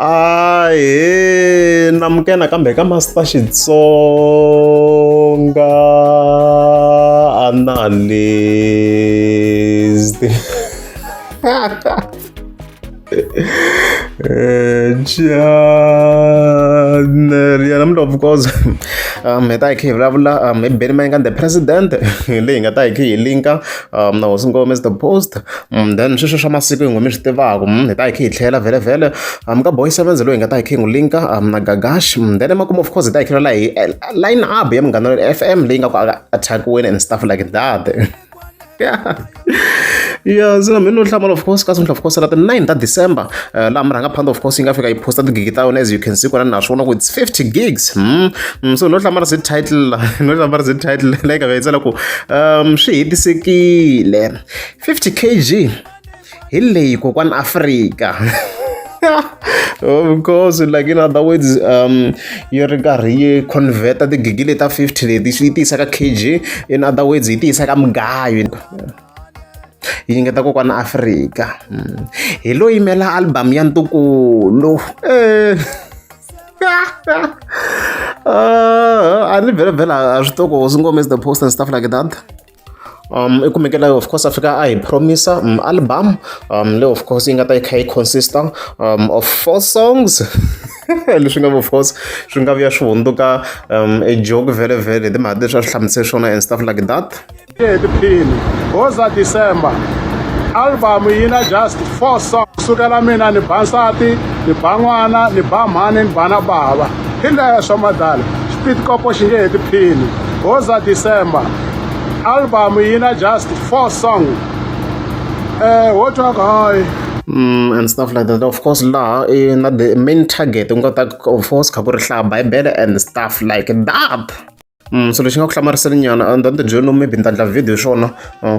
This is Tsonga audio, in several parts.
Ahee namukela nakambe ka Master Xitsonga Analyst. Channel ya namuntlha of course hi ta hi kha hi vulavula hi Benny Mayengani the president leyi hi nga ta hi kha hi linka na hosi Ngome is the post then sweswo swa masiku hi mi swi tivaka hi ta hi kha hi tlhela vhele ka boy sevenze loyi hi nga ta hi kha hi n'wi linka na Gagash then emakumu of course hi ta hi kha hi line up ya Munghana F_M leyi nga ku attack-iweni and stuff like that. Yeah, so mina no hlamala of course kasi of course la ti 9 ta December laha murhangaphandle of course yi nga fika yi posta tigigi ta yona as you can see kwala naswona ku it's 50 gigs so no hlamarisa hi title no hlamarisa hi title leyi nga yi tsala ku swi hetisekile 50 kg hi leyi kokwani Afrika. Of course, like in other words, yi ri karhi yi converta tigigi leti ta 50 leti yi ti yisa ka kg, in other words yi ti yisa ka mugayo yi nyiketa kokwana Afrika. Hi lo yimela album ya ntukulu. A ni vhele a swi tiva ku hosi Ngome is the post and stuff like that. I kumeke la of course a fika a hi promisa album leyi of course yi nga ta yi kha yi consista of 4 songs leswi nga of course swi nga vuya swi hundzuka a joke vhele vhele hi timhaka leswi a swi hlamusele swona and stuff like that. Tiphini hoza December album yi na just 4 songs sukela mina ni ba nsati ni ba n'wana ni ba mhani ni ba na bava hi leswo madala xipitikopo xi nge he tiphini hoza December album yi na just 4 songs wo twa ku hayi and stuff like that. Of course laha i na the main target ku nga ta of course kha ku ri hlaya Bible and stuff like that. So lexi nga ku hlamariseni nyana a ni ta ni tibyela no maybe ni ta endla video hi swona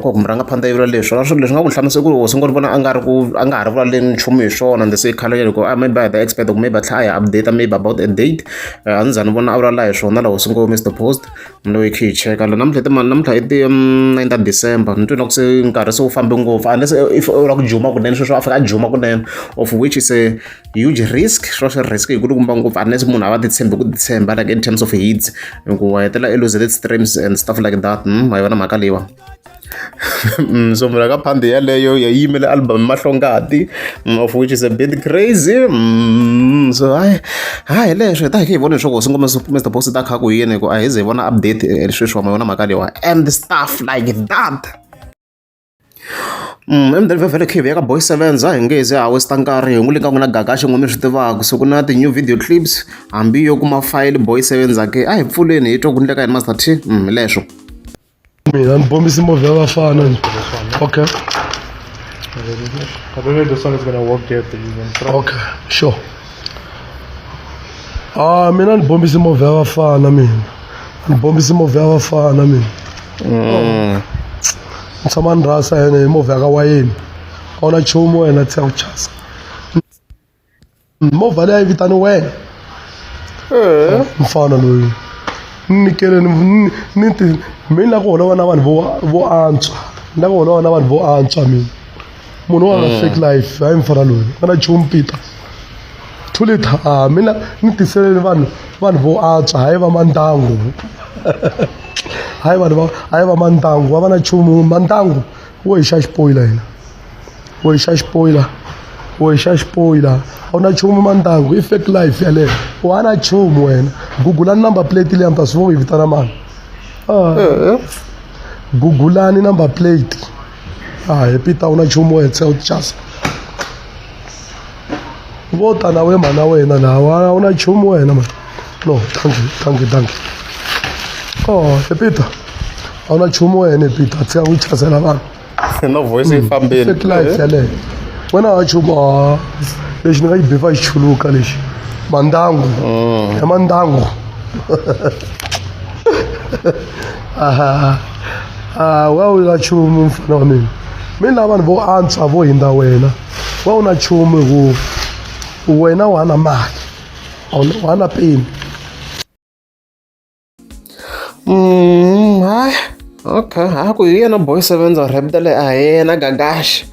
ku murhangaphandle yi vula leswi na swona leswi nga ku hlamusela ku hosi ngo ri vona a nga ri ku a nga ha ri vulavuleni nchumu hi swona and se khale loko a maybe a hi ta expect ku maybe a tlhela a yi update maybe about a date a ni za ni vona a vulavula hi swona laha hosi ngo Mr Post loyi khe hi cheka la namuntlha i timani namuntlha i ti 9 ta December ni twi na ku se nkarhi se wu fambe ngopfu unless if u lava ku juma kunene sweswo a fika a juma kunene of which is a huge risk swi va swi risk hi kulukumba ngopfu unless munhu a va titshembi ku titshemba like in terms of hits hi ku wa hetelela i lose streams and stuff like that ma yi vona mhaka leyiwa. So murhangaphandle yaleyo ya yimele album mahlongati of which is a bit crazy. So hayi hayi hi leswo hi ta hi kha hi vona leswaku hosi ngoma Mr Post ta kha ku yini ku a hi ze hi vona update sweswi wa ma yona mhaka leyiwa and stuff like that. Emudeni vhele khe hi vuya ka Boy Sevenza hi nge ze ha waste nkarhi hi n'wi linka n'wina Gagash n'we mi swi tivaka so ku na ti-new video clips hambi yo kuma file Boy Sevenza ke a hi pfuleni hi twa ku endleka yini Master T hi leswo. Mina ni bombisi movha ya vafana ni. Okay. I don't know if this one is gonna work there, but you can try. Okay, sure. Ah, mina ni bombisi movha ya vafana mina. Ni bombisi movha ya vafana mina. Ni tshama ni rhasa yena hi movha ya ka wayeni. A wu na nchumu wena tshika ku chasa. Movha leyi a yi vitani wena. Mfana loyi. Ni nyikele ni ni ti mina la ku holova na vanhu vo vo antswa. Ni la ku holova na vanhu vo antswa mina. Munhu wa fake life hayi mfana loyi. A na nchumu Peter. 2 liter ah mina ni tiseleni vanhu vanhu vo antswa hayi va mandangu. Hayi vanhu va hayi va mandangu va va na nchumu mandangu wo hi xa xipoyila hina. Wo hi xa xipoyila wo hi xa xipoyila a wu na nchumu mandangu i fake life yaleyo wa na nchumu wena gugulani number plate liya mi ta swi vona yi vitana mani. Ah. Gugulani number plate. Ah, hi Peter u na nchumu wena tshika ku tichasa. Vo ta na we mhana wena laha a wu na nchumu wena mani. No, thank you, thank you, thank you. Oh, hi Peter. A wu na nchumu wena hi Peter tshika ku chasela vanhu. Na voice yi fambile. Fake life yaleyo. Wena a nchumu ah lexi ni nga xi bifa xi chuluka lexi. Mandangu. Ya mandangu. Ah, ah, wa u na nchumu mfana wa mina. Mina lava vanhu vo antswa vo hindza wena. Wa u na nchumu hi ku wena wa na mali. A wu na peni. Hayi okay, ha ku hi yena Boy Sevenza rap le a hi yena Gagash.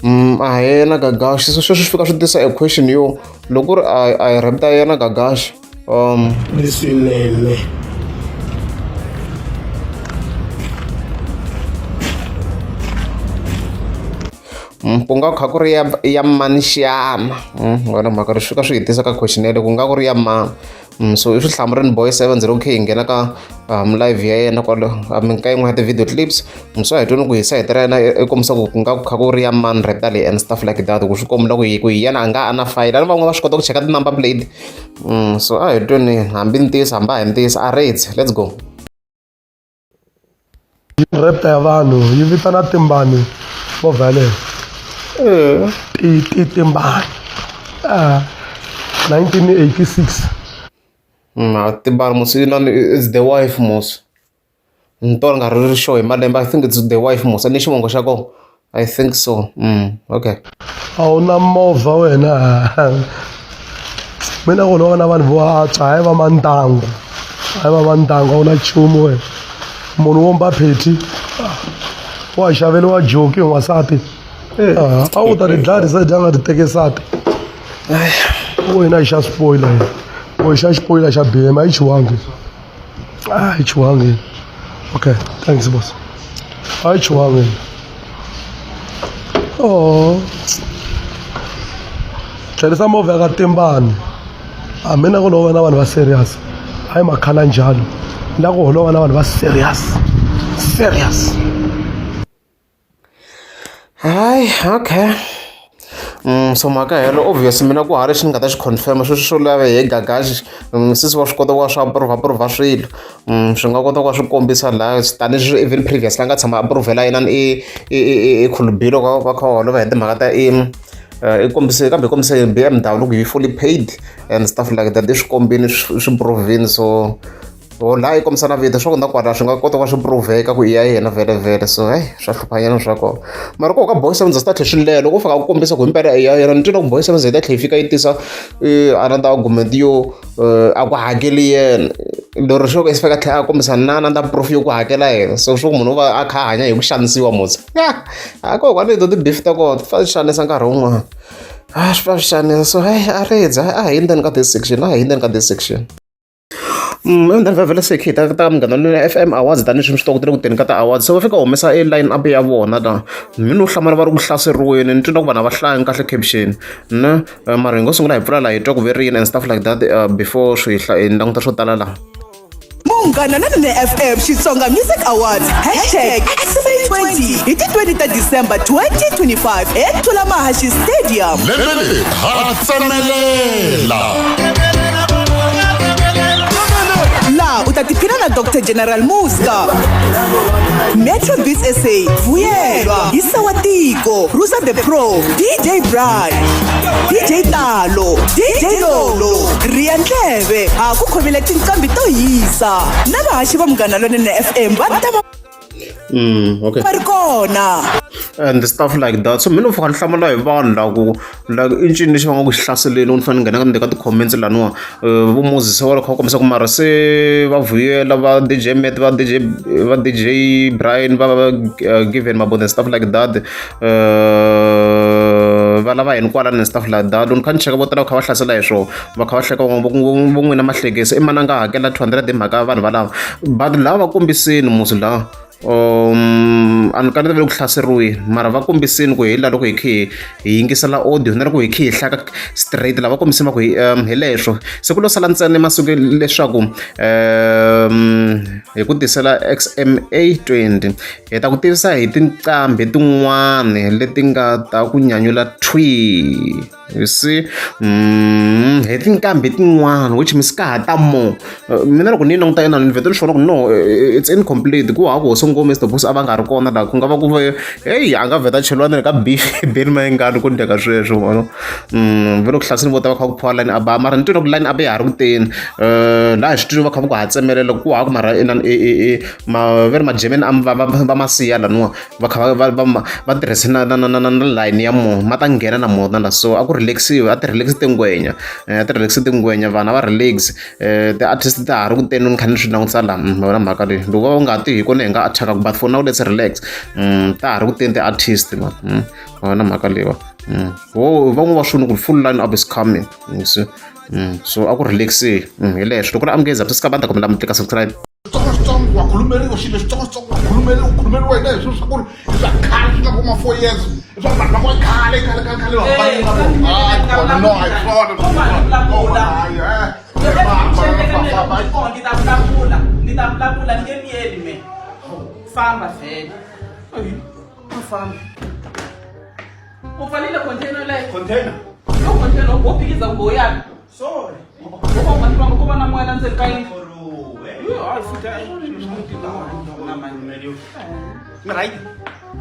A hi yena Gagashi, so sweswo swi fika swi tisa a question yo loko ku ri a hi Raptor yena Gagashi Leswinene. Ku nga kha ku ri ya mani xana? Wena mhaka ri swi fika swi hi tisa ka question yeleyo ku nga ku ri ya mani. So i swi hlamurini boy 70 okay hi nghena ka live ya yena kwalo ka yin'wana ya ti-video clips. So a hi tweni ku hi sayiti ra yena i kombisa ku ku nga ku kha ku ri ya mani Raptor leyi and stuff like that, ku swi kombela ku ku hi yena a nga a na fayele. A ni van'wana va swi kota ku cheka ti-number plate. So a hi tweni hambi ntiyiso hambi a hi ntiyiso a retse, let's go. Raptor ya vanhu yi vitana timbani movha yaleyo. Ti ti timbani. Ah, 1986. Timbani mos inani it's the wife mos. Ni twa ni nga ri sure hi malembe, I think it's the wife mos, ni xivongo xa kona. I think so. Okay. A wu na movha wena. Mina ku holova na vanhu vo antswa hayi va mantangu. Hayi va mantangu a wu na nchumu wena. Munhu wo mba pheti wa xaveriwa joki hi n'wansati. A wu ta ti dlaya ti a nga ti teki nsati. Wena i xa spoiler yena. O xa xipoyila xa BM a yi chuhangi. A yi chuhangi. Okay, thanks boss. A yi chuhangi. Oh. Tlherisa movha ya ka Timbani. A mina ku lova na vanhu va serious. Hayi makhala njalo. La ku holova na vanhu va serious. Serious. Hayi okay. So mhaka helo obvious mina ku hava lexi ni nga ta xi confirm sweswo swo lava hi Gagashi sesi wa swi kota ku va swi approve approve swilo. Swi nga kota ku va swi kombisa laha tanihileswi even previous la nga tshama approve-la inani i i i i Khulubile va va kha va holova hi timhaka ta i i kombise kambe i kombise B_M_W ku yi fully paid and stuff like that i swi kombile swi prove-ini so or laha yi kombisa na vito swa ku na kwala swi nga kota ku va swi prove-ka ku i ya yena vhele so heyi swa hluphanyana swa kona mara ko ka boy sevens swi ta tlhela swi leha loko u fika ku kombisa ku himpela i ya yena ni twile ku boy sevens yi ta tlhela yi fika yi tisa another argument yo a ku hakeli yena lero swo ka fika tlhela a kombisa na another proof yo ku hakela yena so swo ku munhu u va a kha a hanya hi ku xanisiwa mos a ko kwale to ti-beef ta kona ti fa swi xanisa nkarhi wun'wana a swi fa swi xanisa so heyi a rindza a hi hundzeni ka this section a hi hundzeni ka this section. And then vhele se hi ta ta Munghana Lonene F_M Awards tanihileswi mi swi tiva ku ti le ku teni ka ti-awards se va fika humesa e line up ya vona la mi no hlamala va ri ku hlaseriweni ni twi na ku vanhu a va hlayangi kahle caption ne mara hi ngo sungula hi pfula laha hi twa ku ve ri yini and stuff like that before swi hi languta swo tala laha. Munghana Lonene FM Xitsonga Music Awards hashtag XMA20 hi ti 20 ta December 2025 eThulamahashe Stadium. Lembe leri ha tsemelela. Laha u ta tiphina na Dr General Muska, Metro Beats SA, Vuyelwa, Yisa wa Tiko, Rusa the Pro, DJ Brian, DJ Talo, DJ Lolo, Riya Ndleve, ha ku khomile tinqambi to hisa na vahaxi va Munghana Lonene FM va ta va Okay. va ri kona. And stuff like that so mina fika ni hlamala hi vanhu la ku like i ncini lexi va nga ku xi hlaseleni ni fanele ni nghena ka ka ti-comments laniwa vo Moses va kha va kombisa ku mara se va vuyela va D_J Matt va D_J va D_J Brian va va Given Mabunda and stuff like that va lava yini kwalano and stuff like that loko ni kha ni cheka vo tala va kha va hlasela hi swona va kha va hleka vo n'wina mahlekisa i mani a nga hakela 200 hi mhaka ya vanhu valava but lava va kombisini musi lawa a ni kaneti va le ku hlaseriweni mara va kombisini ku hi la loko hi kha hi yingisela audio na loko hi kha hi hlaka straight lava kombisini va ku hi leswo se ku lo sala ntsena masiku leswaku hi ku tisela X_M_A 20 hi ta ku tivisa hi tinqambi tin'wani leti nga ta ku nyanyula thwii. You see hi tinqambi tin'wana which means ka ha ta more mina loko ni yi languta inani ni vhete ni swi vona ku no it's incomplete ku hava ku hosi ngome Mr Boss a va nga ri kona laha ku nga va ku ve heyi a nga vheta cheliwa na le ka beef Benny Mayengani ku endleka sweswo ma vona ve le ku hlaseni vo ta va kha ku phiwa line up mara ni twile ku line up ya ha ri ku teni laha hi swi twile va kha va ku ha tsemelela ku hava ku mara inani i ma ve ri ma-German va ma siya laniwa va kha va va va va tirhise na na na na na line ya mona ma ta nghena na mona la so a ku ri. ku relaxiwe, a ti relax tingwenya, a ti relax tingwenya, vanhu a va relax, ti-artist ta ha ri ku teni ni kha ni swi langutisa laha. Ma vona mhaka leyi, loko va nga ti hi kona hi nga attack, but for now let's relax. Ta ha ri ku teni ti-artist man. Ma vona mhaka leyiwa. Wo van'we va swona ku full line up is coming, you see. So a ku relaxiwe. Hi leswo loko ri amukeza swi ska va ta kombela mi tlika subscribe. Xitsongoxitsongo wa khulumeriwa xilo xitsongoxitsongo wa khulumeriwa u khulumeriwa hi leswi swa ku ri i swa khale swi nga vo ma 4 years i swa vanhu va khale khale khale khale va hambanile na vona. Hayi kona, no, a hi swona. Hayi, Ni ta vulavula, ni ta vulavula, ni nge miyeli me. Famba vhele. U famba. U pfalile container leyo. Container. Yo container wo phikiza ku ya. Sorry. Wo va u nga tivanga ko va na moya la ndzeni ka yindlu. Yo, hayi futhi hayi swilo swa mutini na mani. Mi right?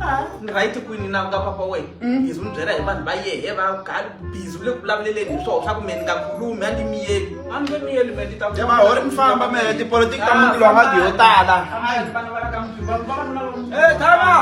Ah, ni right kwini na ka papa wena? Busy u ni byela hi vanhu va yehe va khale busy u le ku vulavuleleni hi swona swa ku me ni nga khulumi, a ni miyeli. A ni nge miyeli me, ni ta Ya va hori mi famba me tipolotiki ta muti lowu nga ti yo tala. Vana va la ka muti, vavanuna va Eh, tama.